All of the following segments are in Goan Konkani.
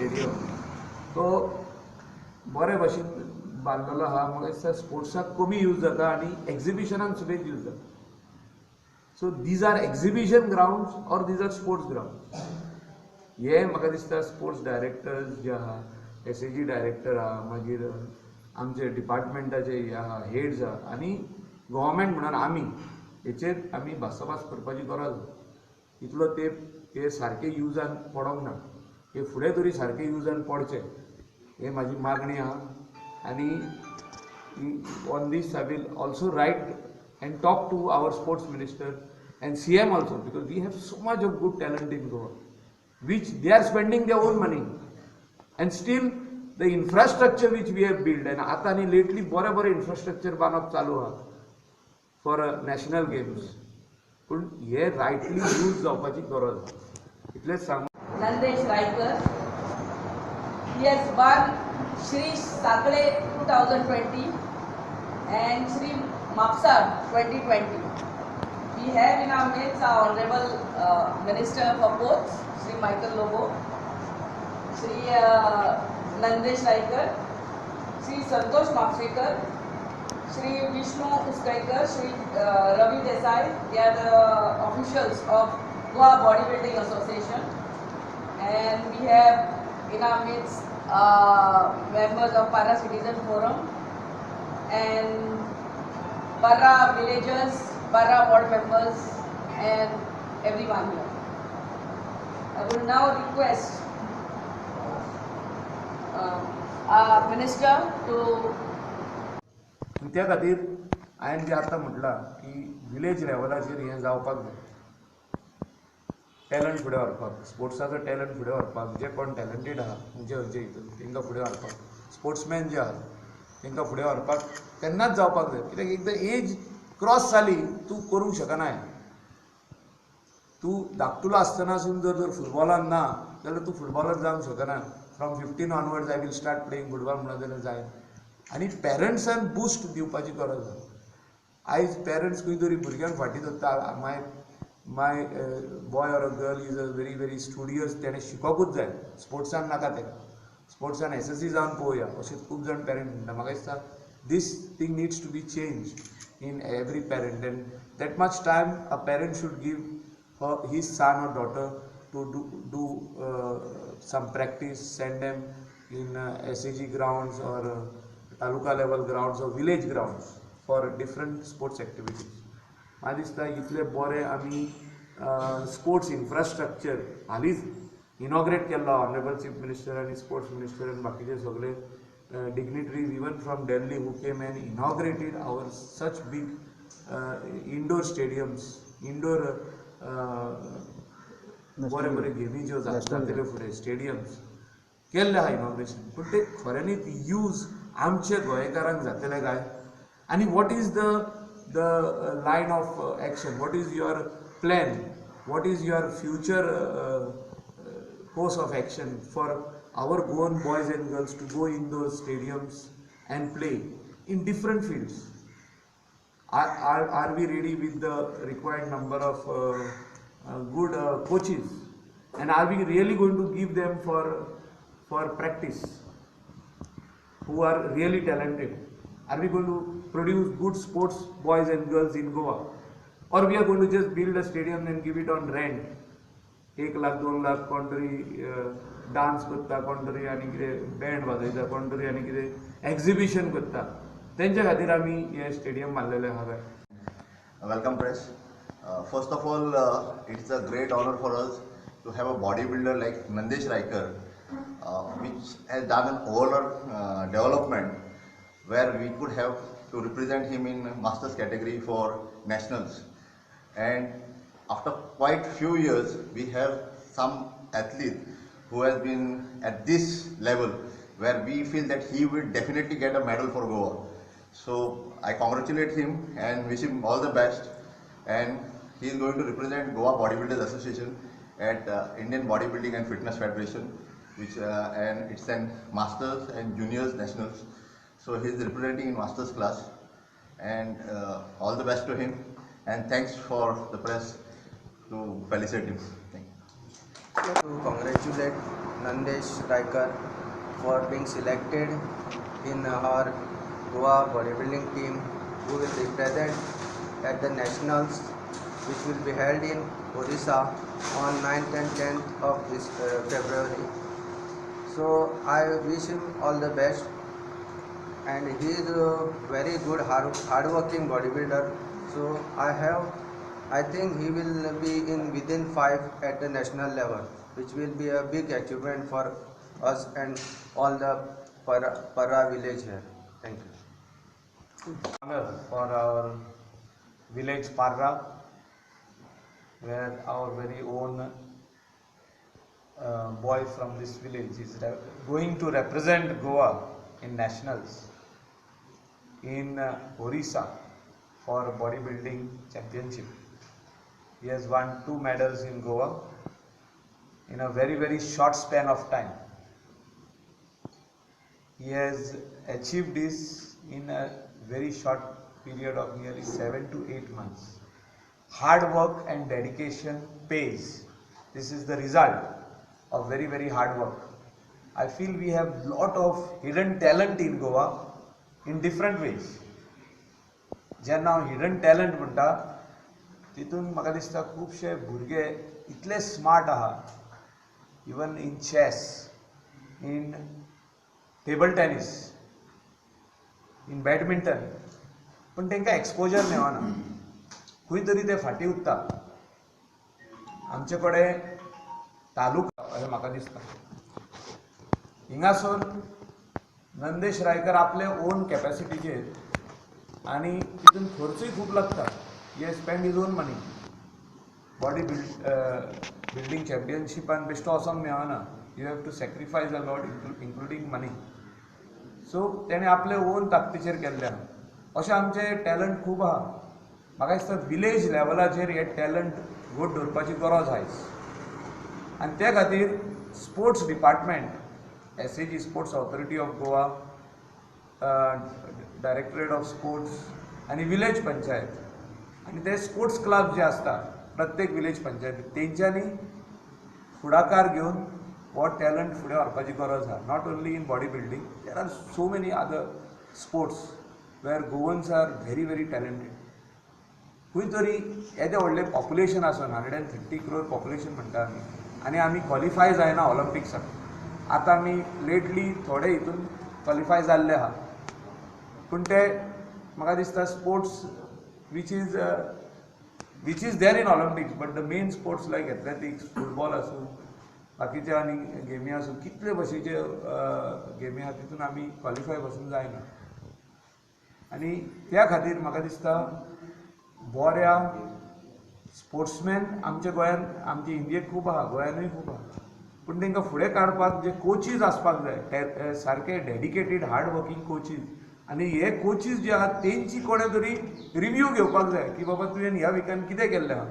स्टेडियम तो बरे भशेन बांदलेलो आहा. म्हाका दिसता स्पोर्ट्साक कमी यूज जाता आनी एक्झिबिशनाक सुद्दां यूज जाता. So these are exhibition grounds or these are sports ground? हे म्हाका दिसता स्पोर्ट्स डायरेक्टर्स जे आहा, एसएजी डायरेक्टर आहा, मागीर आमचे डिपार्टमेंटाचे हे आहा, हेड्स आहा आनी गव्हर्मेंट म्हणून आमी हेचेर आमी भासाभास करपाची गरज आसा. इतलो तेंप हे सारके युजान पडोंक ना, हे फुडें तरी सारके युजान पडचे हे म्हाजी मागणी आहा. आनी on this I will also write and talk to our sports minister and CM also, because we have so much of good talent in Goa which they are spending their own money, and still the infrastructure which we have built, and आता आनी lately बरें बरें infrastructure बांदप चालू आहा for national games, पूण हे रायटली यूज जावपाची गरज आहा, इतलेंच सांग. Nandesh Raikar. He has won Shri Sakle 2020 and Shri Mapsa 2020. We have in our midst our Honorable Minister for Ports, Shri Michael Lobo, Shri Nandesh Raikar, Shri Santosh Mapsekar, Shri Vishnu Uskaikar, Shri Ravi Desai. They are the officials of Goa Bodybuilding Association. And we have in our midst members of Parra Citizen Forum and Parra villagers, Parra ward members and everyone here. I will now request our minister to आनी त्या खातीर हांवें जें आतां म्हटलां की विलेज लेवलाचेर हें जावपाक जाय. टॅलंट फुडें व्हरपाक, स्पोर्ट्साचो टॅलंट फुडें व्हरपाक, जे कोण टॅलंटेड आहा खंयचे खंयचे हितून तांकां फुडें व्हरपाक, स्पोर्ट्समॅन जे आहा तांकां फुडें व्हरपाक तेन्नाच जावपाक जाय. कित्याक एकदां एज क्रॉस जाली, तूं करूंक शकना. तूं धाकटुलो आसतनासून जर जर फुटबॉलान ना जाल्यार तूं फुटबॉलर जावंक शकना. From 15 onwards I will start playing football म्हणत जाल्यार जायना. आनी पेरंट्सान बुस्ट दिवपाची गरज आसा. आयज पेरंट्स खंय तरी भुरग्यांक फाटीं दवरता. My boy or a girl is a very very studious, तेणें शिकोकूच जाय, स्पोर्ट्सान नाका तेका, स्पोर्ट्सान एसएससी जावन पळोवया, अशें खूब जाण पेरंट म्हणटा. म्हाका दिसता this thing needs to be change in every parent, and that much time a parent should give his son or daughter to do some practice, send them in SAG grounds or taluka level grounds or village grounds for different sports activities. म्हाका दिसता इतले बरे आमी स्पोर्ट्स इन्फ्रास्ट्रक्चर हालींच इनॉग्रेट केल्लो, ऑनरेबल चीफ मिनिस्टर आनी स्पोर्ट्स मिनिस्टर आनी बाकीचे सगळे dignitaries even from Delhi who came and inaugurated our such big indoor stadiums, indoor बरे बरे गेमी ज्यो जातले फुडें स्टेडियम्स केल्ले आहा इनॉग्रेशन, पूण ते खऱ्यांनीच यूज आमचे गोंयकारांक जातले काय? आनी what is the line of action? What is your plan? What is your future course of action for our Goan boys and girls to go in those stadiums and play in different fields? Are we ready with the required number of good coaches? And are we really going to give them for practice who are really talented? Are we going to produce good sports boys and girls in Goa? Or we are going to just build a stadium and give it on rent? 1 lakh, 2 lakh, कोण तरी डान्स करता, कोण तरी आनी कितें बँड वाजयता, कोण तरी आनी कितें एक्झिबिशन करता, तेंच्या खातीर आमी हे स्टेडियम बांदलेले आहा काय? Welcome, press. First of all, it's a great honor for us to have a bodybuilder like Nandesh Raikar, which has done an overall development where we could have to represent him in masters category for nationals. And after quite few years, we have some athlete who has been at this level where we feel that he will definitely get a medal for Goa. So I congratulate him and wish him all the best. And he is going to represent Goa Bodybuilders Association at Indian Bodybuilding and Fitness Federation, which and it's an masters and juniors nationals. So he is representing in masters class, and all the best to him. And thanks for the press to felicitate him. Thank you. To congratulate Nandesh Raikar for being selected in our Goa bodybuilding team, who will represent at the nationals, which will be held in Odisha on 9th and 10th of this February. So I wish him all the best, and he is a very good hardworking bodybuilder. So I think he will be in within 5 at the national level, which will be a big achievement for us and all the Parra village here. Thank you. Honor for our village Parra, where our very own boy from this village is going to represent Goa in nationals in Orissa for bodybuilding championship. He has won 2 medals in Goa in a very, very short span of time. He has achieved this in a very short period of nearly 7 to 8 months. Hard work and dedication pays. This is the result of very, very hard work. I feel we have lot of hidden talent in Goa in different ways. जेन्ना हांव हिडन टॅलंट म्हणटा तितून म्हाका दिसता खुबशे भुरगे इतले स्मार्ट आहा, even in chess, in table tennis, in badminton, पूण तांकां एक्सपोजर मेळना, खंय तरी ते फाटीं उरता. आमचे कडेन तालुका अशें म्हाका दिसता. हिंगासून नंदेश रायकर आपले ओन कॅपॅसिटीचेर आनी तितून खर्चूय खूब लागता. He spend his own money. Body building चॅम्पियनशिपान बेश्टो वचोंक मेळना. You have to sacrifice a lot, including money. So तेणें आपले ओन ताकदीचेर केल्लें आहा. अशें आमचें टॅलंट खूब आहा. म्हाका दिसता विलेज लेवलाचेर हे टॅलंट घट दवरपाची गरज आयज, आनी ते खातीर sports department, SAG, Sports Authority of Goa, Directorate of Sports आनी विलेज पंचायत आनी ते स्पोर्ट्स क्लब जे आसता प्रत्येक विलेज पंचायती, तेंच्यांनी फुडाकार घेवन हो टॅलंट फुडें व्हरपाची गरज आहा. Not only in body building, there are so many other sports where Goans are very, very talented. खंय तरी येदें व्हडलें पॉप्युलेशन आसून, 130 क्रोर पॉप्युलेशन म्हणटा आमी, आनी आमी क्वॉलिफाय जायना ऑलिम्पिक्साक. आतां आमी लेटली थोडे हितून क्वॉलिफाय जाल्ले आहा, पूण ते म्हाका दिसता sports which is there in Olympics, but the main sports like athletics, football आसूं, बाकीचे आनी गेमी आसूं, कितले भशेचे गेमी आहा तितून आमी क्वॉलिफाय पासून जायना. आनी त्या खातीर म्हाका दिसता बऱ्या स्पोर्ट्समॅन आमच्या गोंयान, आमच्या इंडियेक खूब आहा, गोंयानूय खूब आहा, पूण तांकां फुडें काडपाक जे कोचीज आसपाक जाय, सारके डेडिकेटेड हार्ड वर्कींग कोचीज. आनी हे कोचीज जे आहात तेंची कोणें तरी रिव्यू घेवपाक जाय की बाबा तुवें ह्या विकान कितें केल्लें आहा,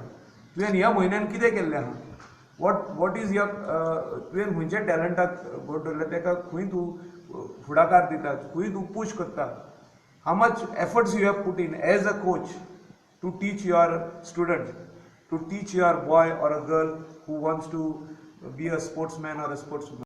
तुवें ह्या म्हयन्यान कितें केल्लें आहा, what is your, तुवें खंयच्या टॅलंटाक घट दवरलें, ताका खंय तूं फुडाकार दिता, खंय तूं पूश करता, how much efforts you have put in as a coach to teach your student, to teach your boy or a girl who wants to be a sportsman or a sportswoman.